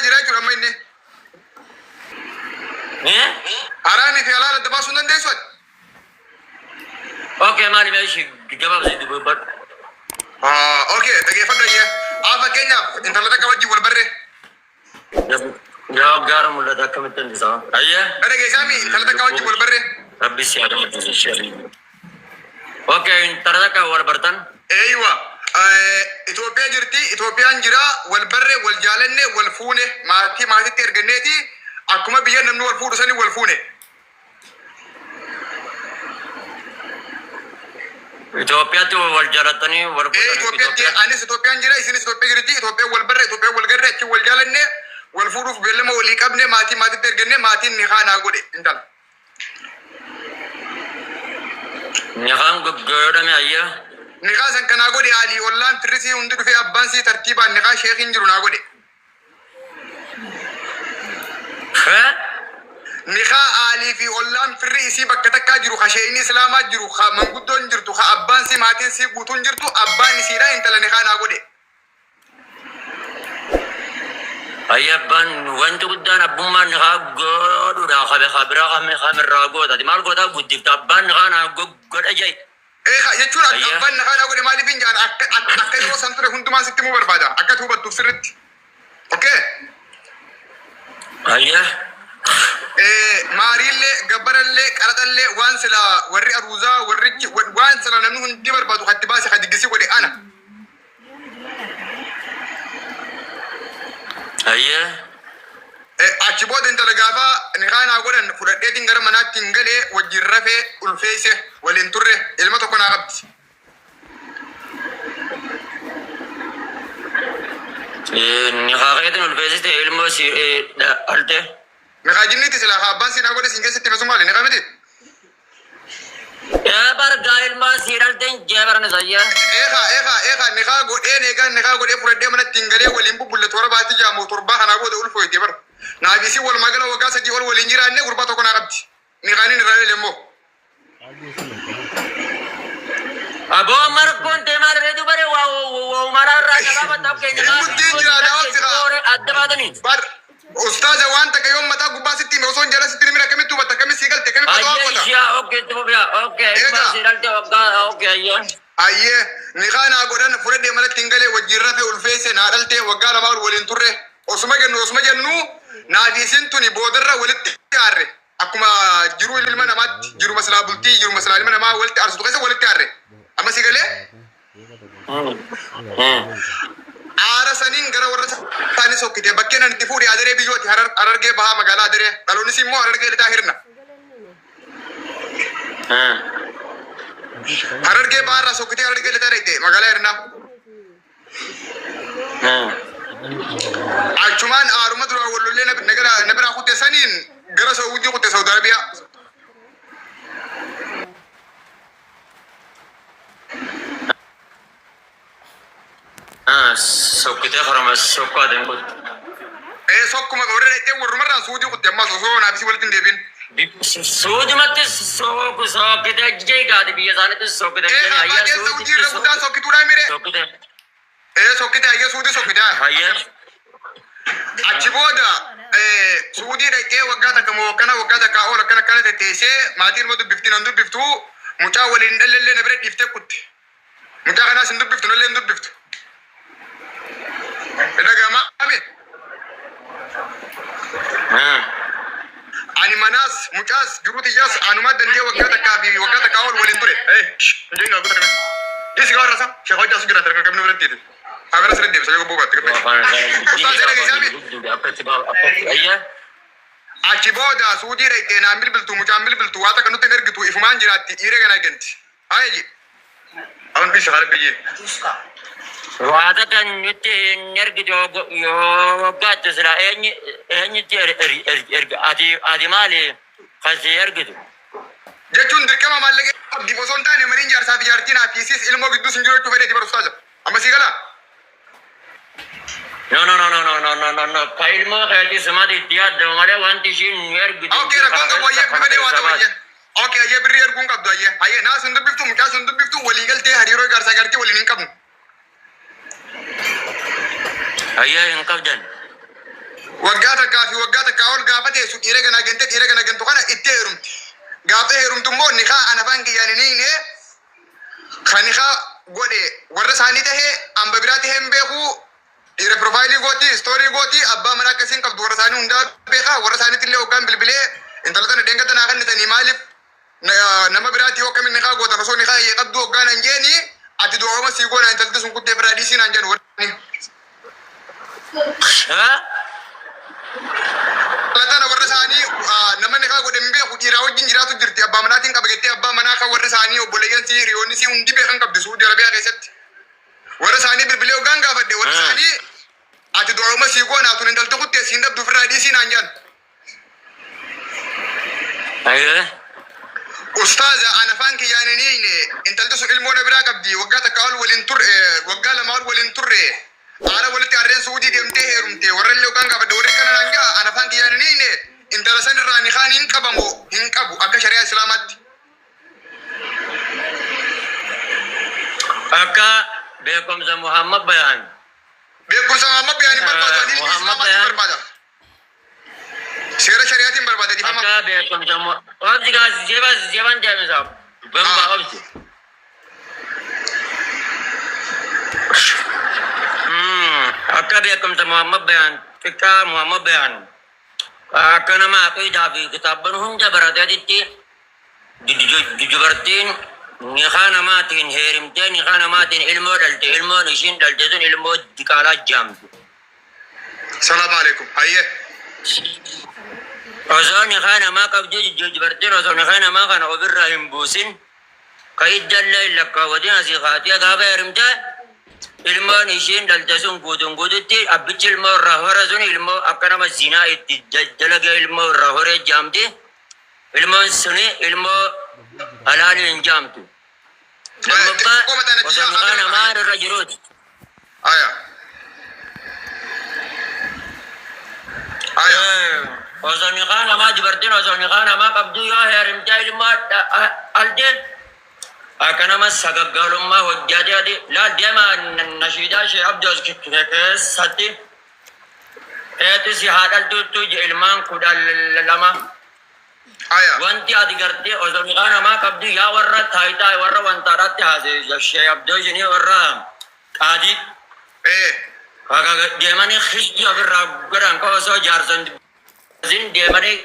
jira jechuudha amma inni. Eh? Haraamii fi halaala adda baasuu hin dandeessu ati. Okay, maali mee ishii gabaabsi dubbadhu. Ah, okay, dhageeffadhu ayyee. Haa fakkeenyaaf intala takka wajjin wal barree. Yaa gaara mul'ata akkamitti hanbisaa? Ayyee. Dhageessaami intala takka wajjin wal barree. Rabbi si haa gammachiisu ishee. Okay, intala takka wal bartan. Eeywa. Itoophiyaa jirti, Itoophiyaan jira, wal barre, wal jaalanne, wal fuune, maatii maatitti erganneeti akkuma biyya namni wal fuudhu sanii wal fuune. Itoophiyaatti wal jaalattanii wal Ee fuutanii Itoophiyaatti Itoophiyaatti. anis Itoophiyaan jira, isinis Itoophiyaa jirti, Itoophiyaan wal barre, Itoophiyaan wal garre, achi wal jaalanne, wal fuudhuuf beellama walii qabne, maatii maatitti erganne, maatiin nikaa naa godhe intala. Nikaan godhame ayyaa. Nikaa san kanaa godhe alii ollaan firrisii hundi dhufee abbaan sii tartiibaan nikaa sheekiin jiru naa godhe. Hee? Nikaa aalii fi ollaan firri isii bakka takkaa jiru ka sheeyni islaamaa jiru ka manguddoon jirtu ka abbaan sii maatiin sii guutuun jirtu abbaan isiidha intala nikaa naa godhe. Ayya abbaan wanti guddaan abbummaan nikaa godhuudha kabe kabiraa kame kamirraa goota. Ati maal goota guddifta abbaan nikaa naa godha jai. Ee ka jechuun akka Ayya. abbaan nikaa naa godhe maaliif hin jaan akka akka akka yeroo san ture hundumaa sitti himuu barbaada akka ati hubattuuf sirritti. Okay. Ayya. Ee maariillee gabbarallee qaraxallee waan sila warri aruuzaa warrichi waan sila namni hundi barbaadu katti baase ka diggisii godhe ana. Ayya. Achi booda intala gaafa nikaa naa godhan fudhadheetiin gara manaatti hin galee wajjin rafee ulfeesse waliin turre ilma tokko naa qabdi. Nikaa keetiin ulfeessite ilmoo si dhalte. Nikaa jinniiti silaa haa abbaan siinaa godhe siin keessatti himesu maali nikaa miti? Ee bargaa ilmaa sii dhalteen jee barani sayya. Eekaa eekaa eekaa nikaa godheen eegaa nikaa godhee fudhadhee manatti hin galee waliin bubbulle toora baatii jaamoo torbaa kanaa booda ulfooyte bara. Naaf isiin walumaa gala waggaa 3 ol waliin jiraanne gurbaa tokko naa qabdi. Nikaaniin irraa lele immoo. Aboo markoon tee maal reetu bare waa waa irraa jalaa mataa keenya Hin murtiin jira daawwan si kaa. adda baatanii. Bar ustaaza waan takka yoon mataa gubbaa sitti hime osoo hin jala sitti hin himin akkamitti hubatta akkamitti sii galte akkamitti fatwaa Ayyee goota. ishiyaa okkee itti fufiyaa okkee ilmaa Egaa. sii dhalte waggaa okkee ayyee. Ayyee nikaa naa godhan fudhadhee manatti hin galee wajjin rafe ulfeesse naa dhaltee waggaa 2 ol waliin turre osuma jennu osuma jennu naa fi isin tuni boodarra walitti aarre akkuma jiruu ilma namaatti jiruma silaa bultii jiruma silaa ilma namaa walitti aarsitu keessa walitti aarre amma si galee aara saniin gara warra isaanii sokkite bakkeen ani itti fuudhe Adaree biyyooti Harar Harargee bahaa magaalaa Adaree dhaloonnis immoo Harargee lixaa Hirna Harargee bahaa irraa sokkitee Harargee lixaa dhaqxe magaalaa Hirnaa. Achumaan aaruma duraan wal lollee na na gara na biraa kutte saniin gara Saa'udii kutte Saa'ud Arabiyaa. Sokkitee karama sokko adeem kutte. Ee sokkuma warra dhaqxee warrumarraan Suudii kutte ammas osoo naaf isii walitti hin deebiin. Suudumatti sokkitee jeeqaati biyya isaaniitti sokkitee Ee jedhanii ayyaa baay'ee Saa'udii irra suuditti guddaan sokkituudhaa mire. sokkitee. Ee sokkite ayyee Suudii sokkite. Ayyee. Achi booda Suudii dhaqxee waggaa takka moo akkana waggaa takkaa ol akkana akkana tetteessee maatiin ilma dubbifti nan dubbiftu mucaa waliin hin dhalellee na bira dhiiftee kutte. Mucaa kanaas hin dubbiftu nallee hin dubbiftu. Dhaga'amaa mi? Ani manaas mucaas jiruu tiyyaas anumaa dandee waggaa takkaa fi waggaa takkaa ol waliin ture. Eh, hin jengaa gosa kana. Isi gawarra isaa sheekh hojjaa sun jiraata kan biratti. Habara sirri deebisa yoo gobbuu baatte gabbee. Ustaaz jedha keessaa mi? Achi booda suudii dhaqxee naan bilbiltu mucaan bilbiltu waa takka nutti hin ergitu ifumaan jiraatti dhiiree ganaa eegganti. Haa ji. Aman dhiisa haala biyyee. Waa takka nutti hin ergitu yoo waggaatti sila eenyutti erga ati maali kan si ergitu? Jechuun dirqama maallaqa qabdiif osoo hin taane mariin jaarsaa fi jaartii naa fi isiis ilmoo gidduus hin jiru jechuu fedheeti bar ustaaza. Amma sii galaa? No no no no no no no no no ka ilmoo keetii sumati itti yaaddamu malee wanti ishiin nu ergitu hin Okay jiru rakkoon kana qabu keessa ayyee kana fedhee waa keessa ta'u baasi. ayyee. Okay ayyee birrii erguun qabdu ayyee. Ayyee naas hin dubbiftu mucaas hin dubbiftu walii galtee hariiroo jaarsaa jaartii waliin hin qabnu. Ayyee hin qabdan. Waggaa takkaa fi waggaa takkaa ol gaafa teessu dhiira ganaa gantee dhiira gana gantu kana itti heerumti. Gaafa heerumtu immoo nikaa ana afaan kiyyaan hin hiine kan nikaa godhe warra isaanii tahee hamba biraa tahee hin beeku. Dhiira profile gooti, story gooti, abbaa manaa akkasiin qabdu warra isaanii hundaa beeka. Warra isaaniitti illee hoggaan bilbilee intala tana dheengadda naa kennitanii maaliif nama biraatti yoo akkamiin nikaa gootan osoo nikaa iyyee qabdu hoggaan an jeeni ati du'aama sii goona intalti sun kuttee firaa dhiisii naan jedhu warri. Intala tana warra isaanii nama nikaa godhe hin beeku, dhiiraa wajjin jiraatu jirti, abbaa manaatiin qaba jettee abbaa manaa kan warri isaanii obboleeyyan sii hiriyoonni sii hundi beekan qabdi Suudi Arabiyaa keessatti. Warra isaanii bilbilee hoggaan gaafadhe warri isaanii ati du'aama sii goona tun intalti kuttee siin dhabdu ofirraa dhiisii naan jedhan. Ayyee. Ustaaza, an afaan kiyyaan hin hiikne, intalti sun ilmoo na biraa qabdi, waggaa takka ol waliin turre, waggaa 2 ol waliin turre, haara walitti harreen Suudii deemtee heerumte. Warra illee hoggaan gaafadhe warri akkana naan ja'a, an afaan kiyyaan hin hiikne, intala san irraa nikaan hin qabamu hin qabu akka shari'aa islaamaatti? Akka beekumsa Muhammad Bayaan. Beekumsa Muhammad Bayaan hin barbaadu, ani ilmi Muhammad islaamaatiin Bayaan. barbaada. Seera shari'aatiin barbaada, dhiifama. Akka beekumsa obsi gaa jeba jeban deemisa. Bamba obsi. Akka beekumsa Muhammad Bayaan xiqqaa Muhammad Bayaan akka nama aqiidaa fi kitaabban hunda barateetitti dubartiin nikaa namaatiin heerimtee nikaa namaatiin ilmoo dhalte, ilmoon ishiin dhalte sun ilmoo diqaalaa jaamtu. Salaamu alaikum. Hayyee. Osoo nikaa namaa qabduu dubartiin osoo nikaa namaa kana ofirraa hin buusin ka iddallee hin lakkaawwatin asii kaatee gaafa heerumte ilmoon ishiin dhalte sun guutuun guututti abbichi ilmoo irraa hore sun ilmoo akka nama zinaa itti dalagee ilmoo irraa horee jaamti. Ilmoon suni ilmoo halaalii hin jaamtu. Lammaffaa osoo nikaa namaa irra jiruuti. Aya. Aya. Osoo nikaa namaa dubartiin osoo nikaa namaa qabduu yoo heerumtee ilmoo dhalte akka nama sagaggaalummaa hojjatee ati laal deema nashiidaa ishee abdoos keessatti eetu si haa dhaltuuttu ilmaan 12. Aya. Wanti ati gartee osoo nikaa namaa qabdu yaa warra taayitaa warra wantaadhaatti haase shee abdooshinii warra qaadii deemanii hijji ofirraa godhan ka osoo jaarsan zin deemanii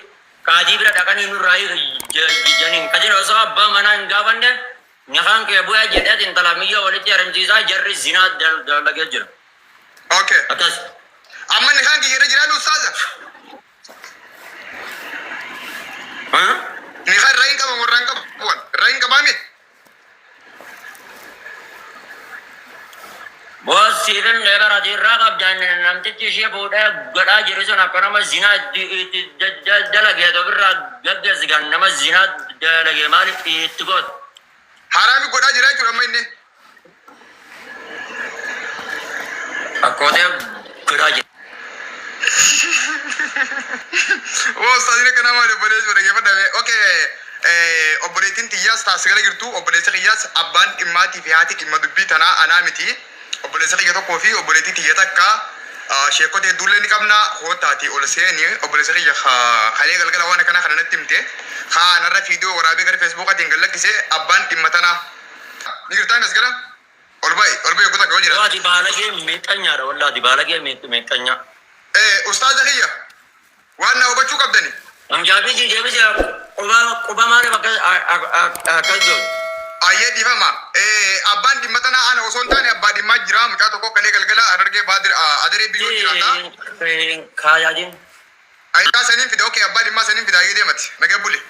qaadii bira dhaqanii nurraa janiin qadin osoo abbaa manaa hin gaafanne nikaan kee bu'ee jedhee intala miyyoo walitti heerumsiisaa jarri zinaa dalagee jira. Okay. Akkas. Amma nikaan kiyya irra jiraannu ustaaza. Nikaan irraa hin qabamu, irraa hin qabu. Irraa hin qabaame. Boos siifin bara irraa qabda, namtichi ishee fuudhee godhaa jiru sun akka nama zinaa itti dalagee ofirraa gaggeessi, kan nama zinaa dalagee maaliif itti gootu? Haraami godhaa jira jechuudha amma inni. Akkootee godhaa jira. Oo ustaazni kana maali obboleessi dhaggeeffadhame. Okay. Obboleettiin tiyyaas taas gara jirtu, obboleessi kiyyaas, abbaan dhimmaatii fi haati dhimma dubbii tanaa anaa miti. Obboleessa kiyya tokkoo fi obboleettii tiyya takka sheekota hedduullee ni qabna kootaati ol seeni. Obboleessa kiyya kalee galgala waan akkanaa kana natti himte. Haa anarra viidiyoo waraabee gara Facebookaatiin gad lakkise abbaan dhimma tanaa. Ni jirtaa as gara? Ol ba'i, ol ba'i, oggota yoo jiraate. Waati baalagee miixanyaadha, wallahi baalagee miixanyaa. Ustaaza kiyya waan na hubachuu qabdani. Anjaabii si deebise quba quba maaliif akkas akkas godhu? Ayyee, dhiifama. Abbaan dhimma tanaa ana osoo hin taane abbaa dhimmaa jira. Mucaa tokko kalee galgala Harargee Baadir Adaree biyyoo jiraata. Kaayatiin. Ayyee, saniin fida. Okay, abbaa dhimmaa saniin fida. Ayyee, deemati. Nagaa buli.